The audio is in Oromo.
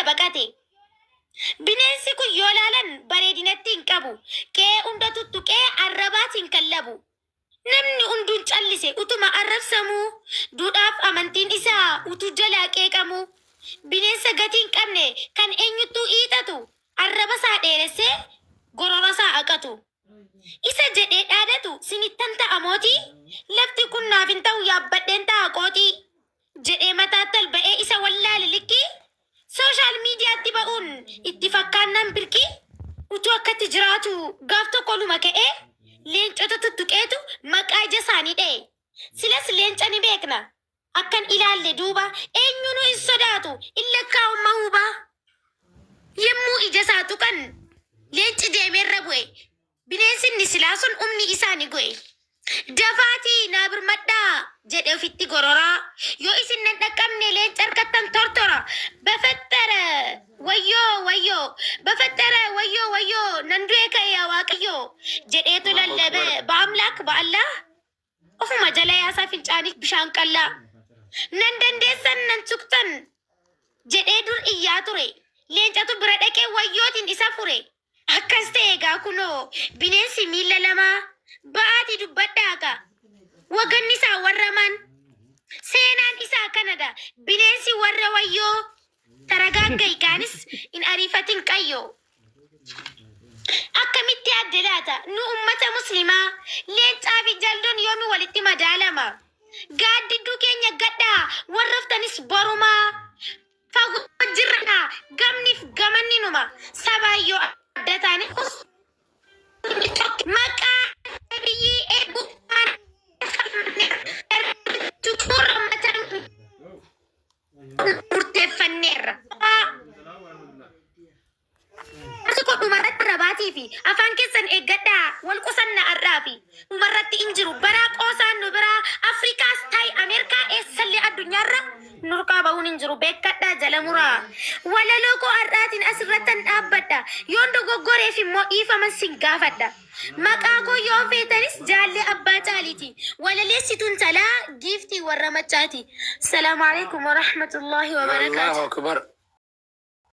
baqate. Bineensi kun yoo laalan bareedinatti hin qabu. Qe'ee hunda tuttuqee arrabaatiin kallabu. Namni hunduun callise utuma arrabsamuu, duudhaaf amantiin isaa utuu jalaa qeeqamuu, bineensa gatii hin qabne kan eenyuttuu hiixatu, arraba isaa dheeressee gorora isaa haqatu. Isa jedhee dhaadatu sinittan ta'a mootii, lafti kun naaf hin ta'u yaabbadheen ta'a qooxii jedhee mataatti ol ba'ee isa wallaale likkii, Social mediatti ba'uun itti fakkaannaan birqii utuu akkatti jiraatu gaaf tokko oluma ka'ee leencota tuttuqeetu maqaa ija isaanii dha'e. Silas leenca ni beekna. Akkan ilaalle duuba eenyuunuu hin sodaatu hin lakkaa'u mahuubaa. Yemmuu ija isaa tuqan leenci deemee irra bu'e. Bineensi inni silaa sun humni isaa ni go'e. Dafaatii naa birmadhaa jedhe ofitti gororaa. Yoo isin nan dhaqqabne leenca harkattan tortora. Bafaxxara wayyoo wayyoo bafaxxara wayyoo wayyoo nan du'e ka'e yaa waaqayyoo jedheetu Allahu lallabe Akbar. ba'amlaak ba'allaa ofuma jala yaasaa fincaaniif bishaan qallaa. Nan dandeessan nan tuqxan jedhee dur iyyaa ture. Leencatu bira dhaqee wayyootiin isa fure. Akkas ta'e egaa kunoo bineensi miilla lamaa ba'aatii dubbadhaakaa. Waganni isaa warra maan seenaan isaa kanadha. Bineensi warra wayyoo taragaagga'i kaanis hin ariifatin qayyoo. Akkamitti yaadde laata? Nu ummata muslimaa leencaa fi jaldoon yoomi walitti madaalama? Gaaddidduu keenya gadhaa warraftanis borumaa. Fagoo jirra gamniif gamanni numa sabaan yoo adda taane maqaa biyyii eeguudhaan murteeffanneerra. Jaarsi koo dhumarratti rabaatii fi afaan keessan eeggadhaa wal qusanna har'aa fi dhumarratti hin jiru baraa qoosaan nu biraa Afrikaas ta'i Ameerikaa eessallee addunyaarra nurkaa ba'uun hin jiru beekkadhaa jala muraa walaloo koo har'aatiin asirrattan dhaabbadha yoon dogoggoreef immoo dhiifaman sin gaafadha maqaa koo yoo feetanis jaallee abbaa caaliiti walaleessituun talaa giiftii warra machaati. Salaamu alaikum warahmatullahi Allahu wabarakaatu. Akbar.